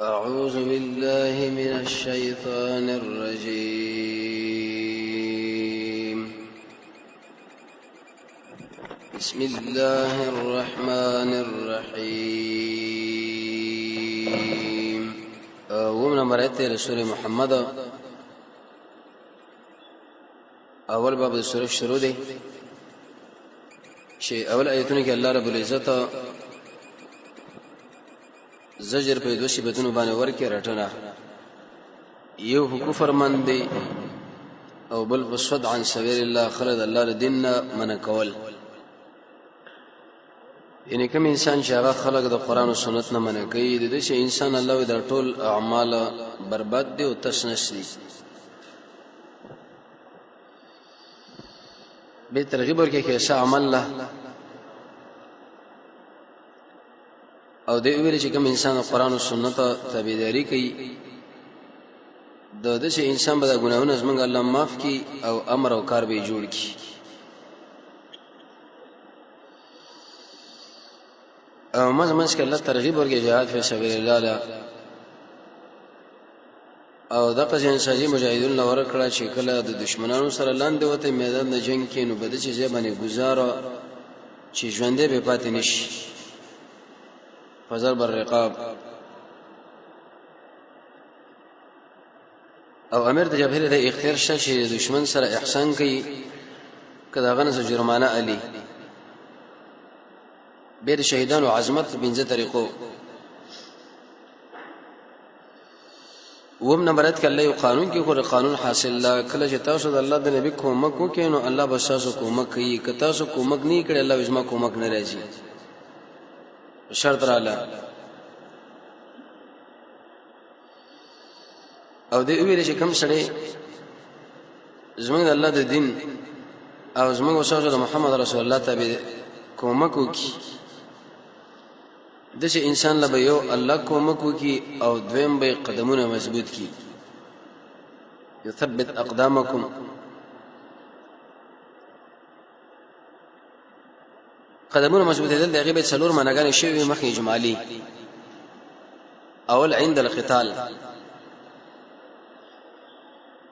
أعوذ بالله من الشيطان الرجيم. بسم الله الرحمن الرحيم. اوم نمبر آیت دی سورة محمد، اول باب د سورې شروع دی چې اول آیتونه کې الله رب العزت زجر په دوه صفتونو باندې ورکې رټنه، یو کفر من دی او بل په صد عن سبیل الله، خلد الله د دین نه منع کول. یعنی کوم انسان چې هغه خلق د قران او سنت نه منع کوي، د دې چې انسان الله د ټول اعمال برباد دی او تسنس دي. به ترغیب ورکړي چې ښه عمل له او دی ویل چې کوم انسان قرآن او سنت تابعداري کوي، د دې انسان به د ګناهونو زمونږ الله معاف کړي او امر او کار به جوړ کړي. او منځ منځ کې الله ترغیب ورکړي جهاد فی سبیل الله له او د قزین سازي مجاهدون له ورکړه چې کله د دشمنانو سره لاندې وته میدان د جنگ کې، نو بده چې ځای باندې گزاره چې ژوندې به پاتې نشي. فضرب الرقاب. او امیر د جبهې د اختیار شته چې دشمن سره احسان کوي، که د هغه نه څه جرمانه علي. بیا د شهیدانو عظمت په پنځه طریقو. وم نمبر آیت کې الله یو قانون کې خو قانون حاصل لا کله چې تاسو د الله د نبی کومک وکړئ نو الله به تاسو کومک کوي، که تاسو کومک نه کړئ الله زما کومک نه راځي. شرط رااله. او دې ویل چې کم سړی زمونږ د الله د دین او زمونږ او د محمد رسول الله تابع کومک وکړي، د چې انسان له یو الله کومک وکړي او دویم به قدمونه مضبوط کړي. یثبت اقدامکم. قدمونه مضبوطېدل د هغې به څلور معناګانې شوې مخکې اجمالي. اول عند القتال،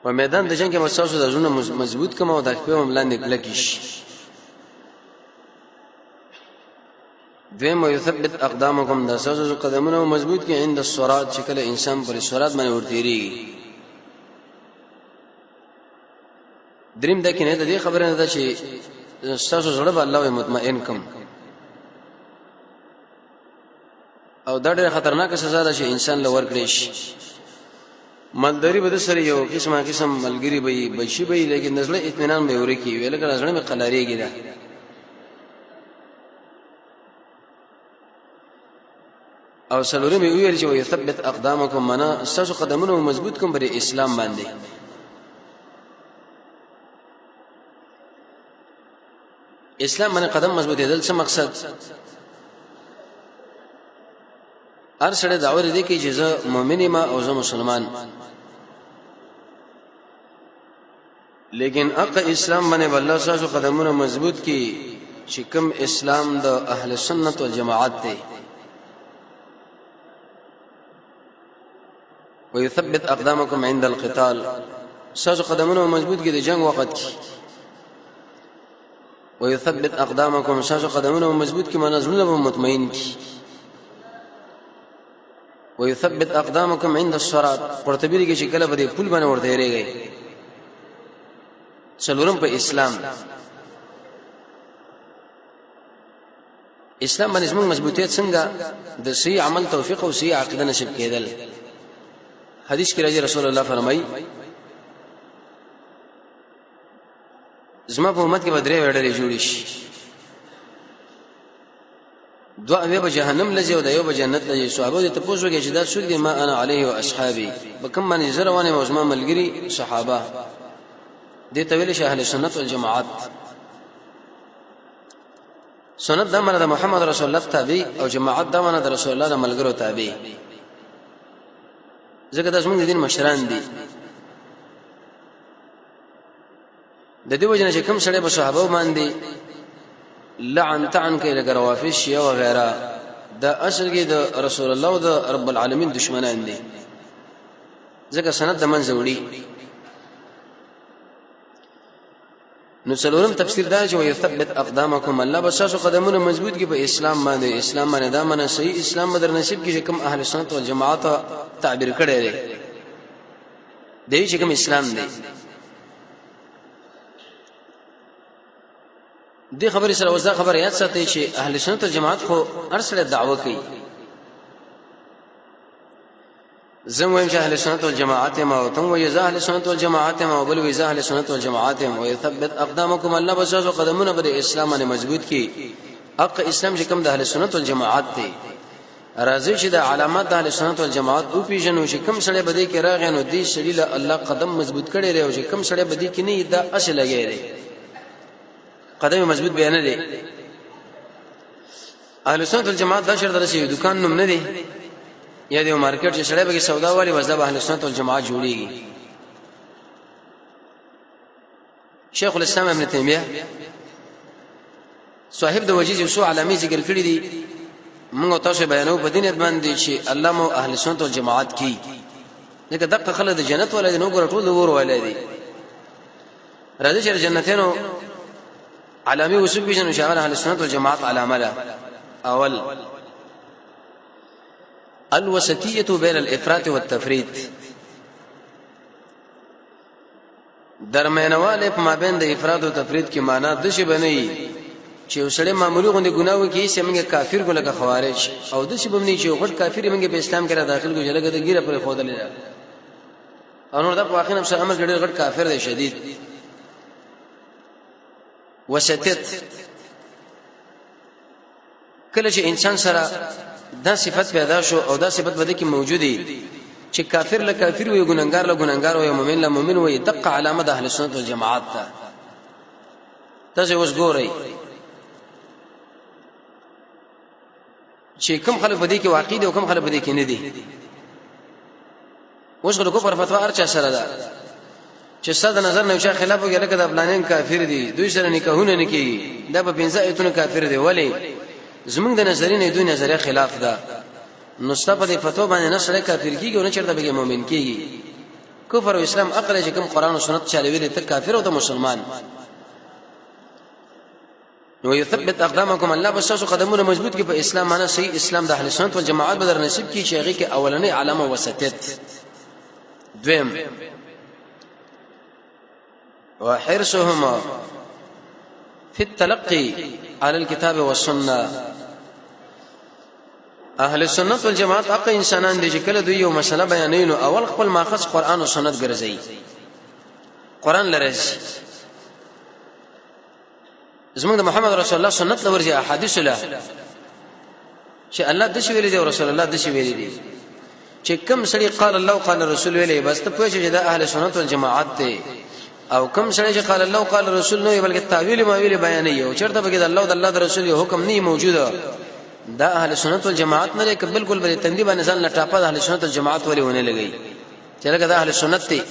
په میدان د جنگ کې به ستاسو د زړونه مضبوط کړم او د خپې هم لاندې کلکې شي. دویم یثبت اقدامکم، د ستاسو قدمونه مضبوط کړي عند الصراط، چې کله انسان پر صراط باندې ورتېرېږي. دریم دا کې نه د دې خبره نه ده چې ستاسو زړه به الله مطمئن کم، او دا ډېره خطرناکه سزا ده چې انسان له ورکړې شي. مالداري به د سره یو قسمه قسم ملګری به یې بچي به یې، لیکن د زړه اطمینان به یې ورکي وي، لکه زړه مې قلارېږي ده. او څلورم یې وویل چې ویثبت اقدامکم، معنا ستاسو قدمونه مضبوط کوم پر اسلام باندې. اسلام باندې قدم مضبوطېدل څه مقصد؟ هر سړی دعوه دې کوي چې زه مؤمن یم او زه مسلمان، لیکن اق اسلام باندې الله تاسو قدمونه مضبوط کی چې کوم اسلام د اهل سنت والجماعت دی. ويثبت اقدامكم عند القتال، تاسو قدمونه مضبوط کی د جنگ وخت کې. ويثبت اقدامكم، تاسو قدمونه مضبوط کی معنی زړونه به مطمئن کی. ويثبت اقدامكم عند الصراط، قرطبي کې چې کله به دې پل باندې ورته رېږي. څلورم په اسلام، اسلام باندې زموږ مضبوطیت څنګه د صحیح عمل توفیق او صحیح عقیده نصیب کېدل. حدیث کې راځي رسول الله فرمایي زما په امت کې به درې وړلې جوړې شي، دوه اوی به جهنم لځي او د یو به جنت لځي. صحابه دې تاسو کې چې دا څوک دي؟ ما انا علیه او اصحابي، به کوم باندې زه روان یم او زما ملګري صحابه. دې ته ویل شي اهل سنت والجماعت. سنت دا معنی د محمد رسول الله تابع او جماعت دا معنی د رسول الله د ملګرو تابع، ځکه دا زموږ د دین مشران دي. د دې وجنه چې کوم سړی په صحابه باندې لعن طعن کوي لکه روافض، شیعه وغیرہ، دا اصل کې د رسول الله او د رب العالمین دشمنان دي، ځکه سند د منځه وړي. نو څلورم تفسیر دا چې ويثبت اقدامکم، الله بس تاسو قدمونه مضبوط کی په اسلام باندې. اسلام باندې دا منه صحیح اسلام بدر نصیب کی چې کوم اهل سنت والجماعت تعبیر کړی دی، دی چې کوم اسلام دی. دې خبرې سره وځه خبره یاد ساتئ چې اهل سنت والجماعت خو ارسله دعوه کوي. زم ویم چې اهل سنت والجماعت ما او تم وی اهل سنت والجماعت ما بل وی اهل سنت والجماعت ما. ويثبت اقدامکم، الله بس تاسو قدمونه پر اسلام باندې مضبوط کی. اق اسلام چې کوم د اهل سنت والجماعت دی، راځي چې د علامات د اهل سنت والجماعت او پیژنو چې کوم سړی بده کې راغی نو دې سړي له الله قدم مضبوط کړي دی، او چې کوم سړی بده کې نه، دا اصل لګی دی، قدم مضبوط بیان دی. اهل سنت والجماعت دا شرط رسي دکان نوم نه دی یا د مارکیټ چې سړی به سودا والی وځه به اهل سنت والجماعت جوړیږي. شیخ الاسلام ابن تیمیه صاحب د وجیز یو څو علامې ذکر کړې دي، موږ تاسو بیانو په دین باندې چې الله مو اهل سنت والجماعت کی، ځکه دغه خلک د جنت ولا دي، نو ګور ټول ور ولا دي. راځي چې جنتینو علامې وسو پیژنو چې هغه اهل سنت والجماعت علامه ده. اول الوسطیه بین الافراط والتفرید، درمینواله په مابین د افراط او تفرید کې معنا د شی بنئ چې وسړی معمولی غوندې ګناه وکړي چې موږ کافر کو لکه خوارج، او د شی بمنی چې غټ کافر موږ په اسلام کې را داخل کو چې لکه د ګیره پر خودلې ده، او نور د واقعا نفس امر ډېر غټ کافر دی شدید. وسطیت، کله چې انسان سره دا صفت پیدا شو او دا صفت بده کې موجودي چې کافر له کافر وي، ګناګار له ګناګار وي، مؤمن له مؤمن وي، دقه علامه د اهل سنت والجماعت ده. تاسو اوس ګورئ چې کوم خلک په دې کې واقع دي او کوم خلک په دې کې نه دي. اوس خو کفر فتوا ارچا سره ده چې ستاسو نظر نه چا خلاف وګړي لکه د پلانین کافر دي، دوی سره نکاحونه نه کوي، دا په پنځه ایتونو کافر دي. ولی زمونږ د نظرې نه دوی نظریه خلاف ده، نو ستا په دې فتوا باندې نه سړی کافر کیږي او نه چېرته به مؤمن کیږي. کفر او اسلام عقل چې کوم قران او سنت چالي ویلي ته کافر او ته مسلمان. نو یثبت اقدامکم، الله بس تاسو قدمونه مضبوط کی په اسلام، معنا صحیح اسلام د اهل سنت والجماعت بدر نصیب کی چې هغه کې اولنې علامه وسطیت. دویم وحرصهما في التلقي على الكتاب والسنه. اهل سنت والجماعت هغه انسانان دي چې کله دوی یو مسله بیانوي نو اول خپل ماخذ قران او سنت ګرځي، قران لري زمونږ د محمد رسول الله سنت لورځي احادیث له چې الله د شي ویلي دی او رسول الله د شي ویلي دی. چې کم سړي قال الله قال رسول ویلي بس ته پوه شې چې دا اهل سنت والجماعت دی، او کم سړي چې قال الله قال رسول نه بلکې تعویل ما ویلي بیان یو چرته به د الله او د الله د رسول یو حکم نه موجوده، دا اهل سنت والجماعت نه لري. بالکل بل تندی باندې ځان لټاپه د اهل سنت والجماعت ولې ونه لګي چې لکه دا اهل سنت دی.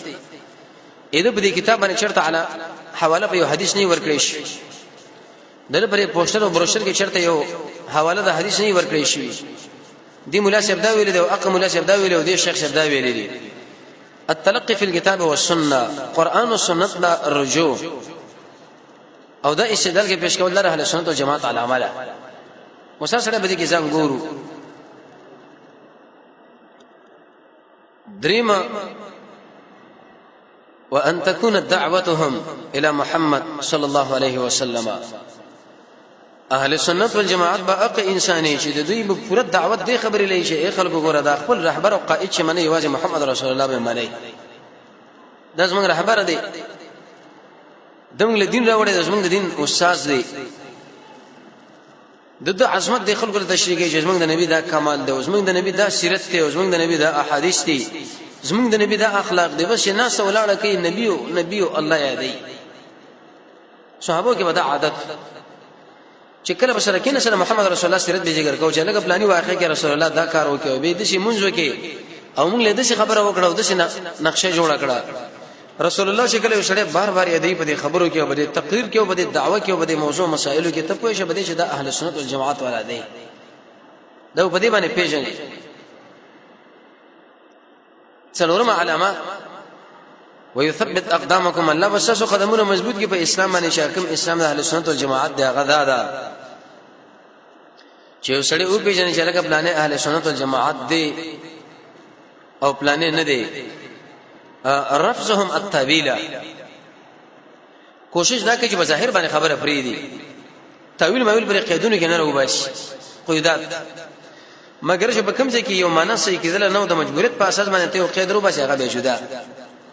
اې په دې کتاب باندې چرته علا حواله په یو حدیث نه ورکړې شي، دغه پر پوسټر او بروشر کې چرته یو حواله د حدیث نه ورکړې شي. دی مولا صاحب دا ویل دی او اقا مولا صاحب دا ویل او دی شیخ صاحب دا ویل دی. التلقي في الكتاب والسنه، قران او سنت لا رجوع او دا استدلال کې پیش کول لره اهل سنت او جماعت علامه ده. مسلسل به دې کې ځان ګورو. دريمه وان تكون دعوتهم الى محمد صلى الله عليه وسلم. اهل سنت والجماعت به اق انساني چې د دوی په پوره دعوت دی خبرې لې چې خلکو ګوره دا خپل رهبر او قائد چې منی یوازې محمد رسول الله به منی، دا زمونږ رهبر دی، دمږ له دین راوړی، زمونږ د دین استاد دی. د د عظمت د خلکو له تشریح کوي چې زمونږ د نبی دا کمال دی، زمونږ د نبی دا سیرت دی، زمونږ د نبی دا احادیث دی، زمونږ د نبی دا اخلاق دی. بس ناس ولاړه کوي نبی او نبی او الله یادوي. صحابه کې به دا عادت چې کله به سره کینې سره محمد رسول الله سیرت به ذکر کو چې لکه پلاني واقع کې رسول الله دا کار وکړ به د شي مونږ وکي او مونږ له دې خبره وکړه او د شي نقشه جوړه کړه. رسول الله چې کله سړی بار بار یادې په دې خبرو کې او په دې تقریر کې او په دې دعوه کې او په دې موضوع مسائلو کې ته پوه شې به دې چې دا اهل سنت والجماعت والا دی. دا په دې باندې پیژنې. څلورمه علامه ويثبت اقدامكم، الله بس قدمونه مضبوط کی په اسلام باندې، شاکم اسلام د اهل سنت والجماعت دی. هغه دا ده چې یو سړی او پیژنې چې لکه پلانې اهل سنت والجماعت دی او پلانې نه دی. رفضهم التاویل، کوشش دا کوي چې په ظاهر باندې خبره پری دی، تاویل ماویل پر قیدونو کې نه راوباسي قیدات. مګر چې په کوم ځای کې یو معنی صحیح کېدل نو د مجبوریت په اساس باندې ته یو قید روباسي، هغه به جدا.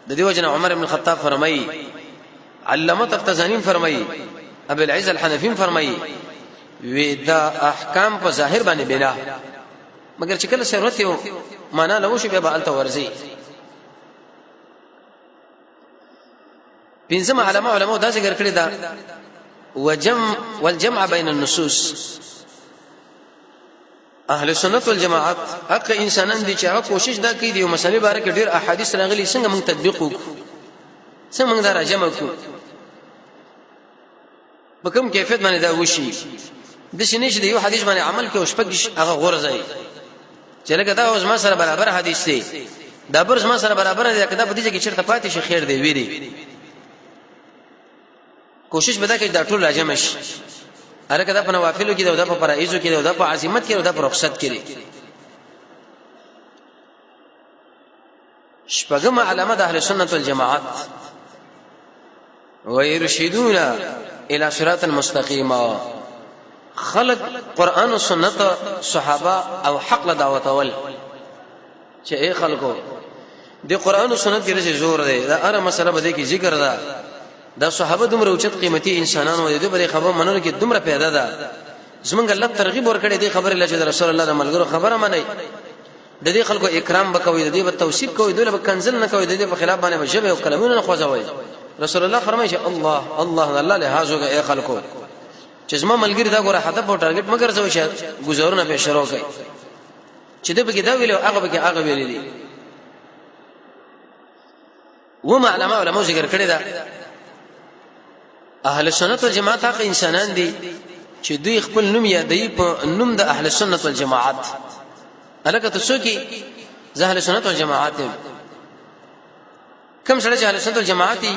د دې وجنه عمر ابن خطاب فرمایي، علامه تفتزانی فرمایي، ابو العز الحنفي فرمایي، وی دا احکام په ظاهر باندې بنا، مګر چې کله ضرورت یو معنا له وشي بیا به الته ورځي. پنځم علامه علماء دا ذکر کړی دا وجم والجمع بین النصوص. اهل سنت والجماعت حق انسانان دي چې هغه کوشش دا کوي د یو مسلې باره کې ډېر احادیث راغلي، څنګه موږ تطبیق وکړو، څنګه موږ دا راجمع کړو، په کوم کیفیت باندې دا وشي. د شنه چې د یو حدیث باندې عمل کوي شپږ هغه غورځي چې لکه دا اوس ما سره برابر حدیث دی، دا بر ما سره برابر دی، کدا په دې کې چیرته پاتې شي خیر دی ویری. کوشش به دا کوي دا ټول راجم شي، هرکه دا په نوافلو کې دا په فرایضو کې دا په عظمت کې دا په رخصت کې. شپږم علامه د اهل سنت والجماعت ويرشدون الى صراط المستقيم، خلق قران او سنت صحابه او حق له دعوت اول چې اے خلکو د قران او سنت کې زور دی، دا هر مسله به کې ذکر ده. دا صحابه دومره اوچت قیمتي انسانانو دي، دومره خبره منلو کې دومره پیدا ده. زمونږ الله ترغیب ورکړي دي خبره لږه رسول الله د ملګرو خبره منئ، د دې خلکو اکرام وکوي، د دې په توصیف کوي، دوی به کنزل نه کوي، د دې په خلاف باندې به ژبه او کلمونه نه خوځوي. رسول الله فرمایي چې الله الله الله له هاذو اے خلکو چې زما ملګری دا ګوره هدف او ټارګټ مګر زو چې گزارونه به شروع کوي چې د بګی دا ویلو هغه بګی هغه ویلې دي. وما علماء علماء ذکر کړی دا اهل سنت والجماعت هغه انسانان دي چې دوی خپل نوم یادوي په نوم د اهل سنت والجماعت. الکه ته څوک زه اهل سنت والجماعت یم. کم سره چې اهل سنت والجماعت دي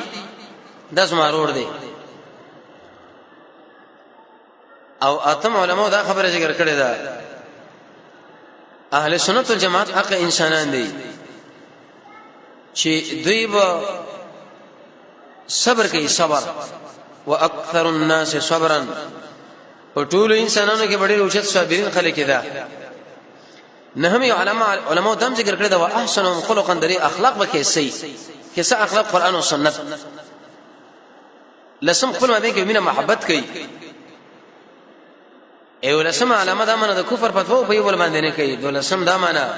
دا زما رور دی. او اتم علماء دا خبره ذکر کړې ده اهل سنت والجماعت هغه انسانان دي چې دوی به صبر کوي، صبر واکثر الناس صبرا. په ټول انسانانو کې ډېر اوچت صابرین خلک دي. نه هم علماء دم ذکر کړی دا واحسنهم خلقا، درې اخلاق به کې سي کیسه اخلاق قران او سنت. لسم خپل مابین کې مینه محبت کوي. ایو لسم علامه دا منه د کفر فتوا په یو بل باندې نه کوي. دولسم دا منه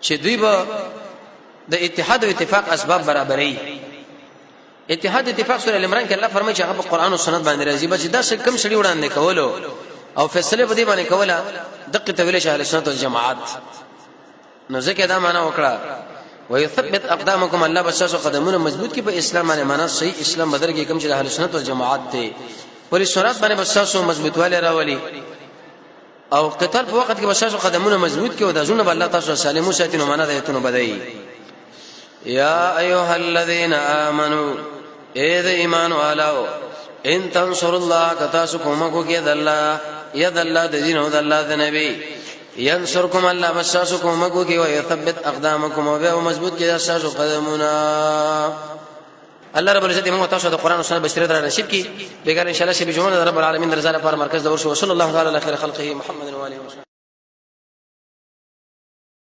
چې دوی به د اتحاد او اتفاق اسباب برابرې. اتحاد اتفاق سورہ عمران کې الله فرمایي چې هغه په قران او سنت باندې راځي، بس دا څه کم سړي وړاندې کولو او فیصله په دې باندې کوله دقه ته ویل شي اهل سنت والجماعت. نو ځکه دا معنا وکړه ويثبت اقدامكم، الله بس تاسو قدمونه مضبوط کی په اسلام باندې، معنا صحیح اسلام بدل کې کوم چې اهل سنت والجماعت دی پرې سرعت باندې بس تاسو مضبوطواله راولي او قتال په وخت کې بس تاسو قدمونه مضبوط کی او د زونه الله تاسو سالمو ساتي. نو معنا د ایتونو بدای یا ایها الذین آمنو، اے د ایمان والو، ان تنصر الله، کتا سو کومه کو کې د الله یا د الله د دین او د الله د نبی، ينصركم الله بساسو کومه کو کې او يثبت اقدامكم او به مضبوط کې تاسو قدمونه. الله رب العزت موږ تاسو د قران او سنت بشریت را نصیب کړي. بیګا ان شاء الله چې به جمعه رب العالمین درزاله پر مرکز د ورشو. صلی الله تعالی علی خیر خلقه محمد و علیه وسلم.